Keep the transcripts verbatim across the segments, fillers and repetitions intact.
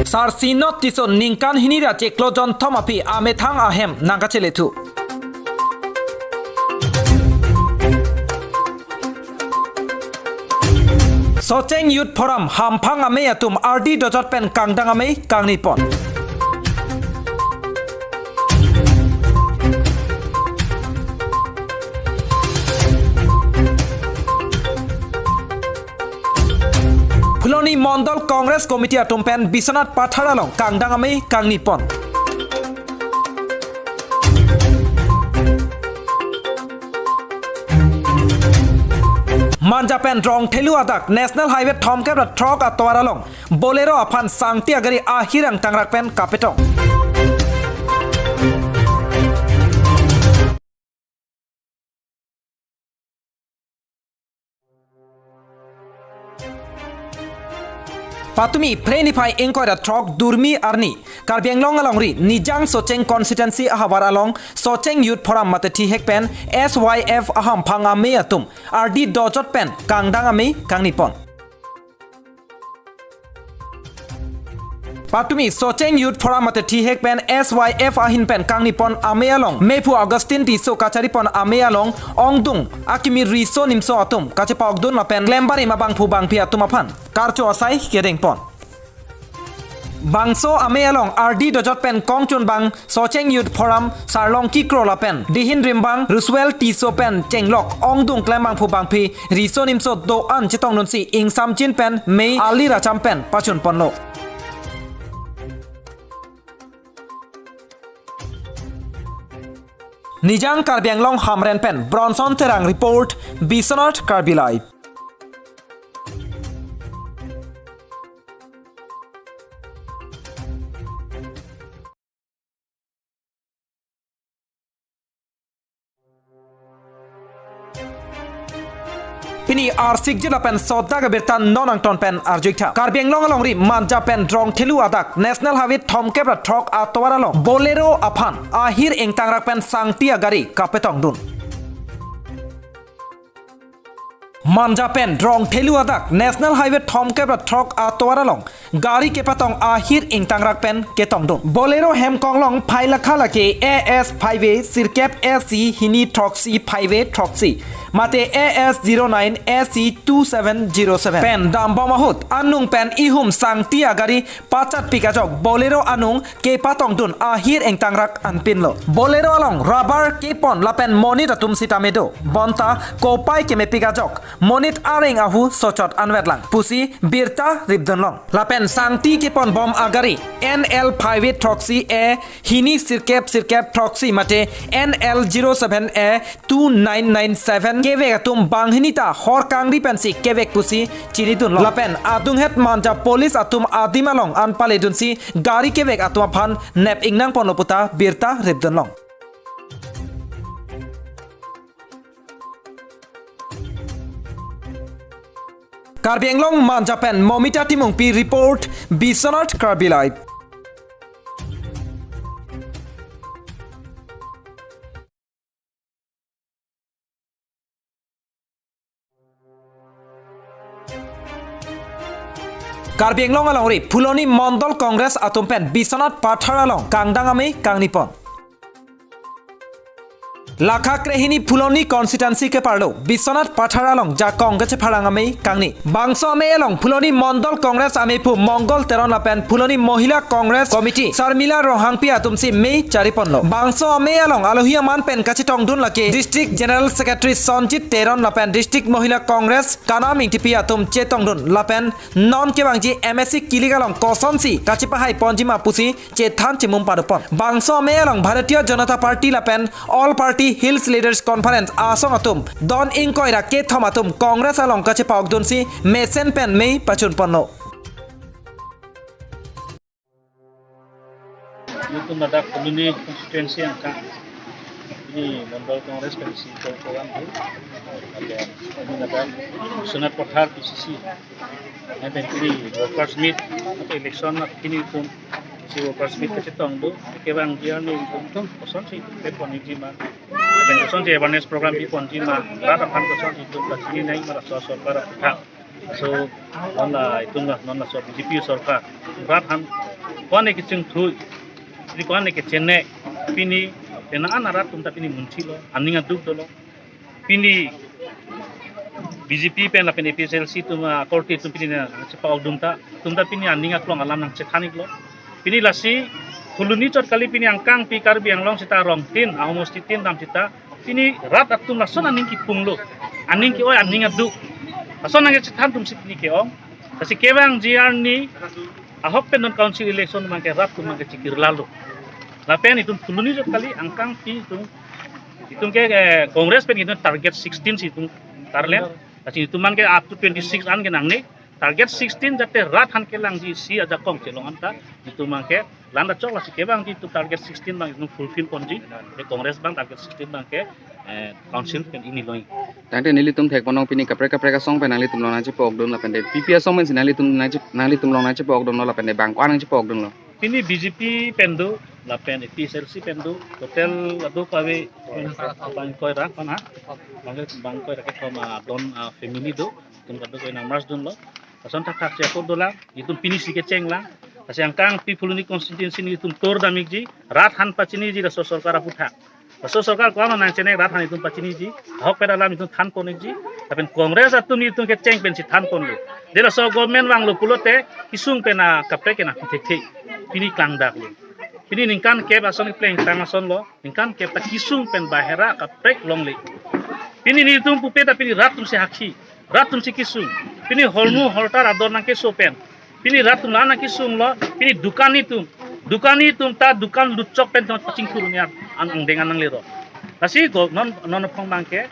Sar Sinot Tisso ningkan hini ra chiklo jonthom aphi amethang ahem nangkachelethu. Socheng Youth Forum hamphang amei atum ardi dojot pen kangdang amei kangnipon. Phuloni Mondol Congress Committee atum pen Biswanath Pathar along kangdang amei kangnipon. Manja pen Rongthelu adak National Highway thomkep ra throk atovar along Bolero aphan sangti agari ahir ingtangrak pen kapetong. Patumi Phre niphai ingkoi ra throk durmi arni Karbi Anglong alongri Nijang Socheng constituency ahavar along Socheng Youth Forum mate thihek pen S Y F ahamphang amei atum ardi dojot pen kangdang amei kangnipon. Patumi Socheng Youth Forum mate thihek pen S Y F ahin pen kangnipon amei along mephu Augustine Tisso kacharipon amei along ongdung akimi riso nimso atum kachepaokdun lapen klembarim abangphu bangphi atum aphan karcho asai kedengpon. Bangso amei along ardi dojot pen kongchunbang Socheng Youth Forum Sarlongki Kro lapen dihin rimbang Ruswell Tisso pen chenglok ongdung klembangphu bangphi riso nimso do-an chetongdunsi ingsamjin pen mei alir acham pen pachunponlo. Nijang Karbi Anglong Hamren pen Bronson Terang report, Biswanath Karbi Live. Pini arsik jila pen sodak abirta non angton pen arjuitha. Karbi Anglong alongri Manja pen Rongthelu adak National Highway thomkep ra throk atovar along Bolero aphan ahir ingtangrak pen sangti agari kapetongdun. Manja pen Rongthelu adak National Highway thomkep ra throk atovar along gari kepatong ahir ingtangrak pen ketongdun. Bolero hem konglong phai lakha lake A S five A sirkep A C hini throksi five A throksi mate A S zero nine A C two seven zero seven pen dambom ahut anung pen ihum sangti agari pachatpik ajok Bolero anung kepatongdun ahir ingtangrak anpinlo. Bolero along rubber kepon lapen monit atum sitame do. Bonta kopai kemepik ajok monit areng ahu sochot anvetlang pusi birta ripdunlong. Lapen sangti keponbom agari N L five A throksi A hini sirkep sirkep throksi mate N L zero seven A two nine nine seven kevek atum banghini ta hor kangri pensi kevek pusi chinidunlong. Lapen adunghet Manja police atum adim along an paledunsi gari kevek atum aphan nep ingnangponlo puta birta ripdunlong. Karbi Anglong Manja pen Momita Timungpi report, Biswanath Karbi Live. Karbi Anglong alongri Phuloni Mondol Congress atum pen Biswanath Pathar along kangdang amei kangnipon. Lakha krehini Phuloni constituency keparlo Biswanath Pathar along jakong kachepharang amei kangni. Bangso amei along Phuloni Mondol Congress ameiphu Mongol Teron lapen Phuloni Mohila Congress Committee Sarmila Ronghangpi atumsi mei chariponlo. Bangso amei along alohi aman pen kachetongdun lake District General Secretary Sonjit Teron lapen District Mohila Congress Kanam Ingtipi atum chetongdun lapen non kevangji M A C kilik along kosonsi kachepahaiponjima pusi chethan chimum padopon. Bangso amei along Bharatiya Janata Party lapen All Party Hills Leaders Conference asong atum don ingkoi ra kethom atum Congress along kachepaokdunsi mesen pen mei pachunponlo. Nelitum ladak Phuloni constituency angka ini Mondol Congress pensi program tu. Lapen ini ladak Biswanath Pathar P C C. Lapen ini workers meet, lapen election na kini tum si workers meet kachetong do, kevangji arni tum tum kosonsi peponjima. Lapen kosonsi awareness program peponjima, rat aphan kosonsi tum kachini nangji ma laso sorkar aphan. So, non la itum la, non laso B J P sorkar rat aphan ko-an ke chingthui, pini ko-an ke chene, pini penang an arat atum ta pini munthi lo, aning aduk dolo. Pini B J P pen lapen A P H L C atum, ah, korte atum pini nangchepa-okdun ta, atum ta pini aning aklong alam nangchethan-iklo. Pini lasi phuloni chot kali, pini angkangpi Karbi Anglong sita rong tin, ahomosti tin dam sita, pini rat atum lason aning kipung lo, aning ke-oi, aning aduk. Lason nangkechethan atum si pini ke-ong. Lasi kevangji arni ahok pen non council election abangke rat atum abangke chikirla lo. Lapen itum phuloni chot kali angkangpi itum, itum ke, eh, Congress pen itum target sixteen si itum tarlen. Lasi itum abangke up to twenty-six an ke nangne. Target sixteen jate rat aphan kelangji isi ajakong chelong an ta itum abangke landa chok, lasi kevangji itum target sixteen abang itum fulfill ponji. Ke Congress abang target sixteen abangke, eh, council pen ini loi. Tangte nelitum thek ponong pini kaprek kaprek asong pen nanglitum along nangchepa-okdun lapen de P P asong pensi nanglitum nangche-, nanglitum along nangchepa-okdun lo lapen de bang ko-an nangchepa-okdun lo? Pini B J P pen do, lapen A P H L C pen do, total ado kave, bang koi ra kon ha, bang, bang koi ra ke koma don, ah, family do, itum kadokave nang merge dunlo. Lason thakthak si ako dolang, itum pini si kechenglang. Lasi angkangpi phuloni constituency nelitum tor dam-ikji, rat aphan pachiniji laso sorkar aphuthak. Laso sorkar ko-an nangchene, rat aphan itum pachiniji, ahok pen alam itum than pon-ikji. Lapen Congress atum nelitum kecheng pensi than ponlo. De laso government vanglo pulote kesung pen akaprek ke nangpi thekthe. Pini klangdak lo. Pini ningkan kep ason kepleng tang ason lo. Ningkan kep ta kesung pen bahera akaprek longle. Pini nelitum pupe ta pini rat atum si hakhi, rat atum si kesung. Pini holmu holtar ador nangkeso pen pini rat atum la nangkesung lo, pini dukan itum, dukan itum ta dukan lutchok pen ta pachingthur ni an angdeng an nangle ro. Lasi go non non phong abangke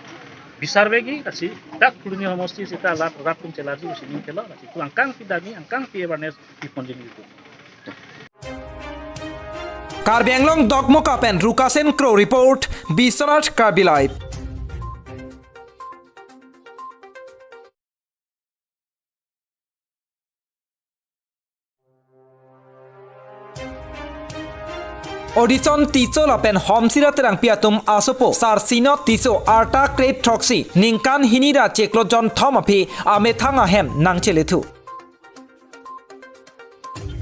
bisar vekji, lasi dak phuloni homosti sita rat, rat atum chelarji pusi ning kelo, lasi itum angkangpi dami, angkangpi awareness pi ponji nelitum. Karbi Anglong Dokmoka pen Rukasen Kro report, Biswanath Karbi Live. Odison Tisso lapen Homsira Terangpi atum asopo Sarsinot Tisso arta krethroksi ningkan hini ra chiklo jonthom aphi amethang ahem nangchelethu.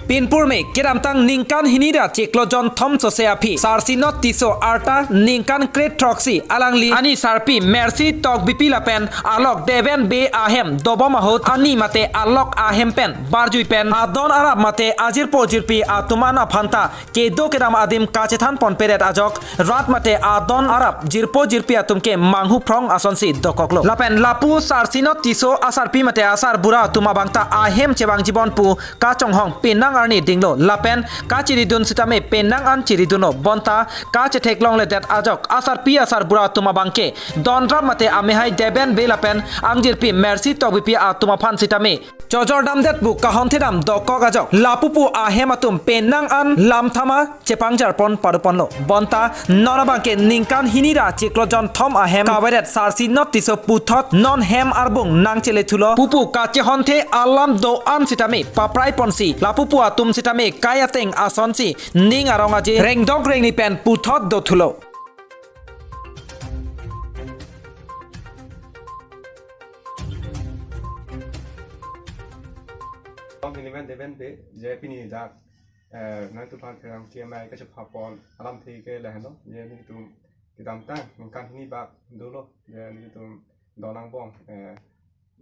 Pinpurme kedamtang ningkan hini ra chiklo jonthom sose aphi Sarsinot Tisso arta ningkan krethroksi alangli ani sarpi Mercy Tokbipi lapen alok Deben Bey ahem dobom ahut ani mate alok ahem pen barjui pen adon arap mate ajirpo jirpi atum an aphanta kedo kedam adim kachethan ponpedet ajok rat mate adon arap jirpo jirpi atum ke manghu phrong asonsi dokoklo. Lapen lapu Sarsinot Tisso asarpi mate asarbura atum abangta ahem chevangji bon pu kachonghong penang arni dinglo lapen kachiridun sitame penang an chiridunlo, bonta kachetheklongledet ajok asarpi asarbura atum abangke donrap mate amehai Deben Bey lapen angjirpi Mercy Tokbipi atum aphan sitame chojor damdet pu kahonthedam dokok ajok lapu pu ahem atum penang an lamthama chepangjar pon paru ponlo. Bonta non abangke ningkan hini ra chiklo jonthom ahem kavedet Sarsinot Tisso puthot non hem arbung nangchelethulo pupu kachehonthe alam do-an sitame paprai ponsi lapu pu atum sitame kai ateng asonsi ning arong aje rengdok rengni pen puthot dothulo. Pini pen Deben Bey, je pini dak, eh, nangtum aphan kerang T M I kachepha pon alamthe ke lahenlo, je nelitum kedamtang ningkan hini bak dolo, je nelitum don angbong, eh,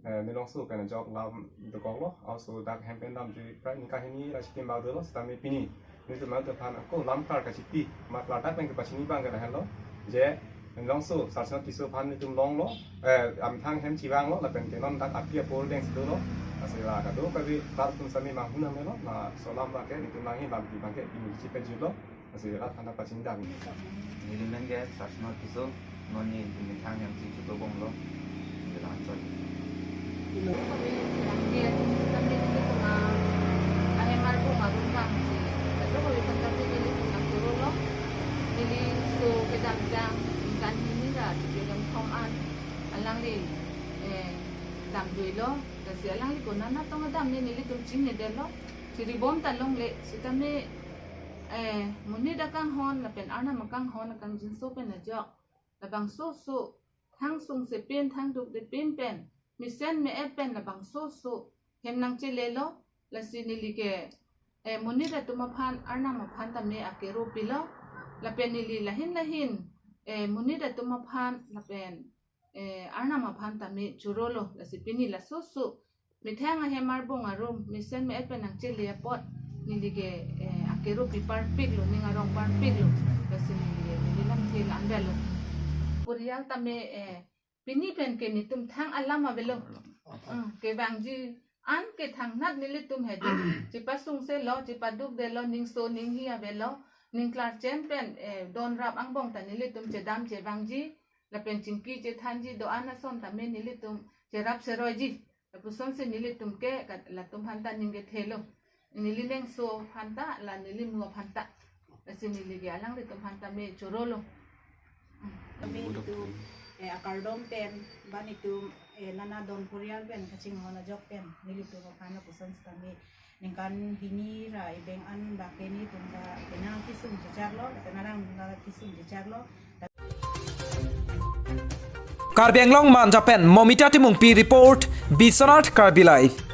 eh, Milongso pen ajok lam dokoklo, also dak hem pen damjui prai ningkan hini ra chitim bak dolo, sitame pini nelitum nangtum aphan ako lamklar kachipi, mat ladak pen kepachini abang ke lahenlo, je Milongso Sarsinot Tisso aphan nelitum longlo, eh, amethang hem chevanglo, lapen ke non dak api apor dengsi dolo, lasi la kadokave rat atum sitame manghu nangmelo, laso alam abangke nelitum nangji lampi abangke pini chipejutlo. Lasi rat aphan ta pachini dam. Neli men ke Sarsinot Tisso, non neli methang hem si chotobomlo. Kelang choi. Ahem arbung arung bang si, laso kali pangkat neli pangkat turun lo. Neli so kedamtang ningkan hini ra chiklo jonthom an alangli, eh, damjuilo. Lasi alangli konat natong damji nelitum chinine detlo. Chiribom ta longle, sitame eh, monit akanghon lapen arnam akanghon akangjinso pen ajok labangso so thangsungse pen thangdukde pen pen mesen me-et pen labangso so hem nangchelelo, lasi neli ke eh, monit atum aphan, arnam aphan tame akero pilo, lapen neli lahin lahin eh, monit atum aphan lapen eh, arnam aphan tame chorolo, lasi pini laso so methang ahem arbung arum mesen me-et pen nangchele apot neli ke eh, akero pi parpiklo, ning arong parpiklo, lasi neli ke neli lamthe lamdalo. Purial tame eh, pini pen ke netum thang alam avelo. Hmm, kevangji an ke thangnat nelitum hedi. Chepasungse lo, chepaduk de lo, ning so ning hi avelo, ning klarchen pen eh, don rap angbong ta nelitum chedam chevangji, lapen chingki chethanji do-an ason tame nelitum cherap cheroiji. Lapusonsi nelitum ke kat-, latum aphan ta ning kethelo. Neli lengso aphan ta, la neli nu aphan ta. Lasi neli ke alanglitum aphan tame chorolo. Tame itum eh, akardom pen, ban itum eh, nana don purial pen kachinghon ajok pen nelitum aphan lapuson tame ningkan hini ra ibeng an bak ke netum ta penang kisung checharlo, penang ta kisung checharlo. Karbi Anglong Manja pen Momita Timungpi report, Biswanath Karbi Live.